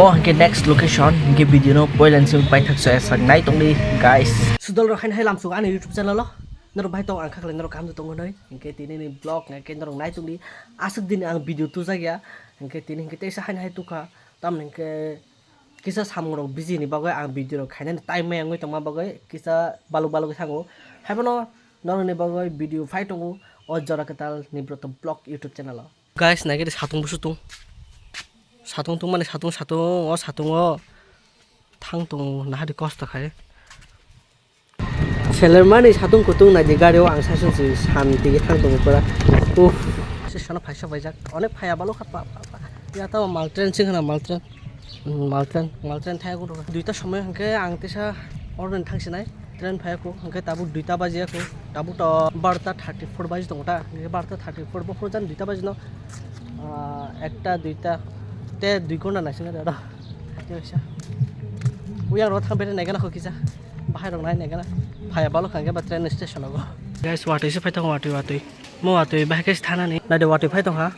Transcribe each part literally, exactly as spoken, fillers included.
O hwnkhe next location, hwnkhe video no poilani simi paithak soya sak nai tongdi, guys. Sudol rok haino hai lamsuk ani YouTube channel o. Norok bai tong ang khaklai norok kaham tongo noi. Hwnkhe tini ni vlog hwnkhe norok nai tongdi. Aswk din ang video tujak ya. Hwnkhe tini hwnkhe teisa haino hai tukha. Tamni hwnkhe kisa samung rok busy ni bagwi ang video rok khainani time maya wngwi tongma bagwi kisa baluk baluk wngwi thango. Haiphano norokni bagwi video phai tongo o Jora Kwtal ni Broto Vlog YouTube channel o. Guys, naikhe de satung busu tung. Satung tung mani satung, satung o, satung o thang tongo, nahari kosto khai. Seler mani satung kutung naidi gari o ang sasung si santi khe thang tongo pura. Uff. Se sono phaisa baijak. Onek phaya balo kha pa, pa, pa. Ya tamo mal train sing khna mal train. Mal train, mal train thai kutuk. Duita somoi hwnkhe ang tisa oroni thang sinai. Train phai aku, hwnkhe tabuk duita baji aku. Tabuk to barota thirty four baji tongo ta. Hwnkhe barota thirty four bo phuru jan duita baji no. Ah, ekta, duita. Te dui ghonta naising aro. Hwnkhe bisa. Uyang ro thang bere naigana kho kisa. Bahai rok nai naigana. Phaya balo hwnkhe ba train station o. Guys, watwi se phai tongo, watwi, watwi. Mo watwi bahai khe se thanani. Naidi watwi phai tongkha.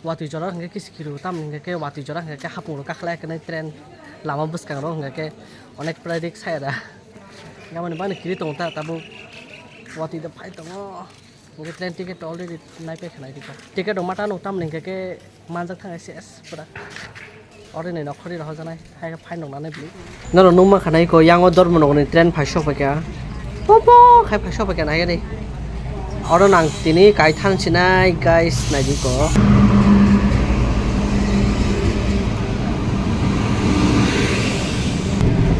Watwi jora hwnkhe khe sikiro, tamni hwnkhe khe watwi jora hwnkhe khe hapung rok kakhlai khe nai train lama bwskang rok hwnkhe khe onek prai rik saya da. Yamani bani kiri tongo ta tabuk watwi da phai tongo. Hwnkhe train ticket already nai pekha nai rikha. Ticket rok mata nuk tamni hwnkhe khe manjak thang ses pura. Oro ni nokhorni rohorjaknai, hai khe phai nuknani bwlwi. Norok nukma khanai ko, yang o Dharmanagar ni train phai sok phaikha. Popo khai phai sok phaikha, nai re. Oro nang tini kai than sinai, guys, naidi ko.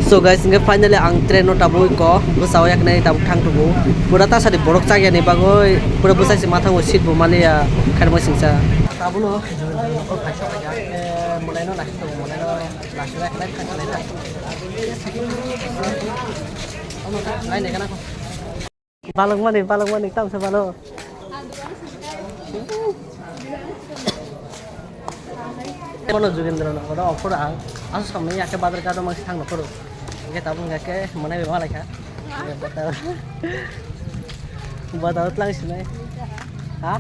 So, guys, hingke finally ang train no tabuk ko, bwsao yaknai tabuk thang tubu. Pura ta sadi borok chak yani bagoi, pura bwsai se mathango seat bo maliya, kharma singsa. Tabulo, Jugendra no phai sok phaikha, eh, mulai no naising tongo, mulai no. Balok mani, balok mani, tamsa balok. Kono Jugendra no kono offer ang. Aso samni yake badar gado mangsi thang no koro. Hingke tabuk hingke mane be malai kha. Badar. Badar tlang sinai. Ha?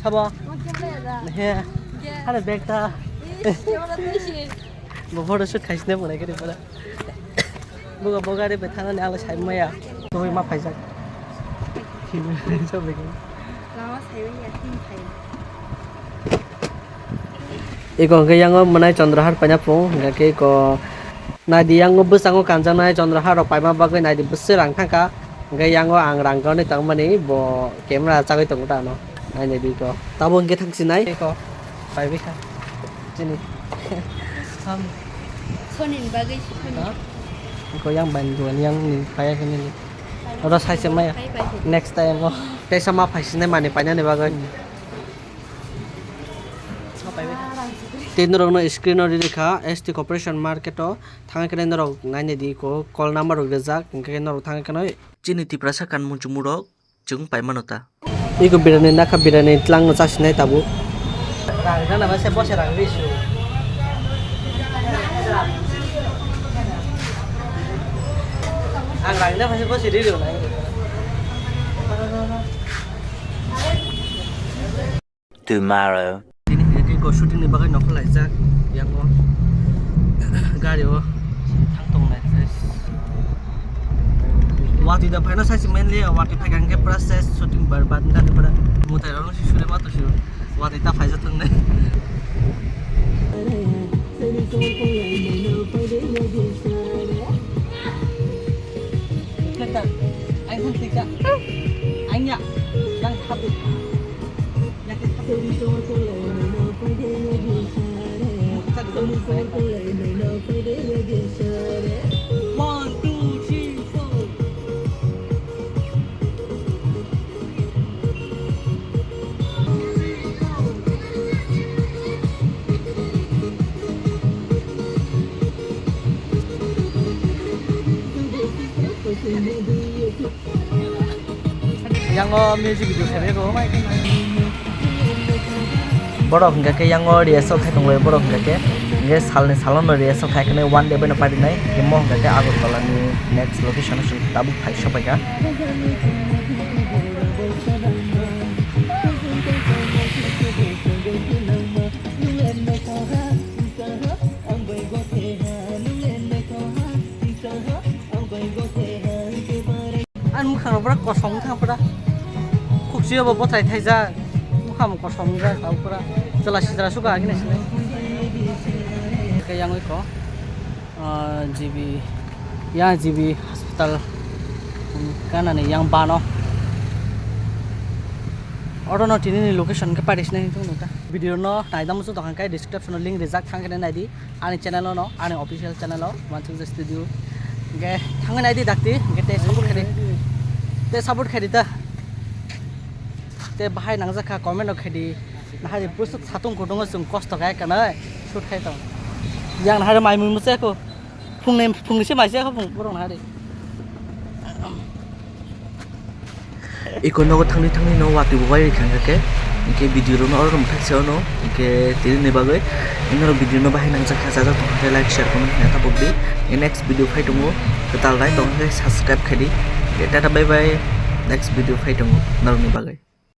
Sabo? He. Hare bag ta. Bo photo shoot khaisne mone kiri pura. Buga bo gari bai thangani ang sai maya. Twi ma phaijak. Lama sai maya, tin phai. Iko hwnkhe yango mwnai Chandrahar paina phung, hwnkhe iko naidi yango bwskango kanjaknai Chandrahar rok paima bagwi naidi bwswk rang thangkha, hwnkhe yango ang rang kwnwi tongmani bo camera chagwi tongo ta ano, nainai di iko. Tabuk hwnkhe thang sinai iko, paibai kha chini. Ham. Soni ni bagwi si soni. Ha? Iko yang ban duan yang ni paya khe nini. Oro sai se maya. Pai, pai, pai. Next time o. Teisa ma phai sinai mani painani bagwi. Tei norokno screen o riri kha, S T Corporation Market o thangwi khe norok nainai di ko, call number rok rijak, hwnkhe norok thangwi khe chini Tiprasa kan muchungmung rok chwng pai mano ta. Iko birani nakha, birani twlang no chasinai tabuk. Rang gana ba se bose rang ri su. Ang rang na ba se bose ri ri nai. Tomorrow. Tini hwnkhe khe ko shooting ni bagwi nokho laijak yango gari o thang tong nai. Watwi da phaino sai se mainly watwi phai kha hwnkhe pura ses shooting bar bad wngkha ni pura mwtai rok se suri ma to siro watwi ta phaijak thang nai. Ang thang tisa ang ya yang thabu. One, two, three, four. Yang o music video khe bego. Borok hingka khe yang o rehearsal khai tonglaio, borok hingka khe hingke salni salono rehearsal khai khwnai, one day bai no pari nai, hingke mo hingka khe Agartala ni next location o chwng tabuk phai sopai kha. Ani mwkhang rok pura kosom wngkha pura. Khukchio bo bwthai thaijak. Mwkhang bo kosom wngjak tabuk pura. Chwla sitra suka agini sini. Khe yang iko, ah, G B, yang G B hospital, um, kanani yang bano. Oro no tini ni location khe paidi sinai tong nota. Video no naidam muchung tong khe description o link rijak thang khe naidi. Ani channel o no, ani official channel o, Wansukjak Studio. Hingke thangwi naidi dakti, hingke te support khedi. Te support khedi ta. Te bahai nangjak kha comment o khedi. Nahari busuk satung kutungo chwng kosto kaya kanai. Shoot khai tong. Yang nahari mai mui muchai ko. Phungnai, phungni se mai se ko phung, borok nahari. Iko nogo thangni thangni no watwi bo bai rikha hwnkhe, hwnkhe video no oro mwthang se ono, hwnkhe tini ni bagwi norok video no bahai nangjak kha, chajak tong khe like, share, comment khe tabuk di. Next video phai tongo, kwtal rai tong khe subscribe khe di. Tata bye bye, next video phai tongo norok ni bagwi.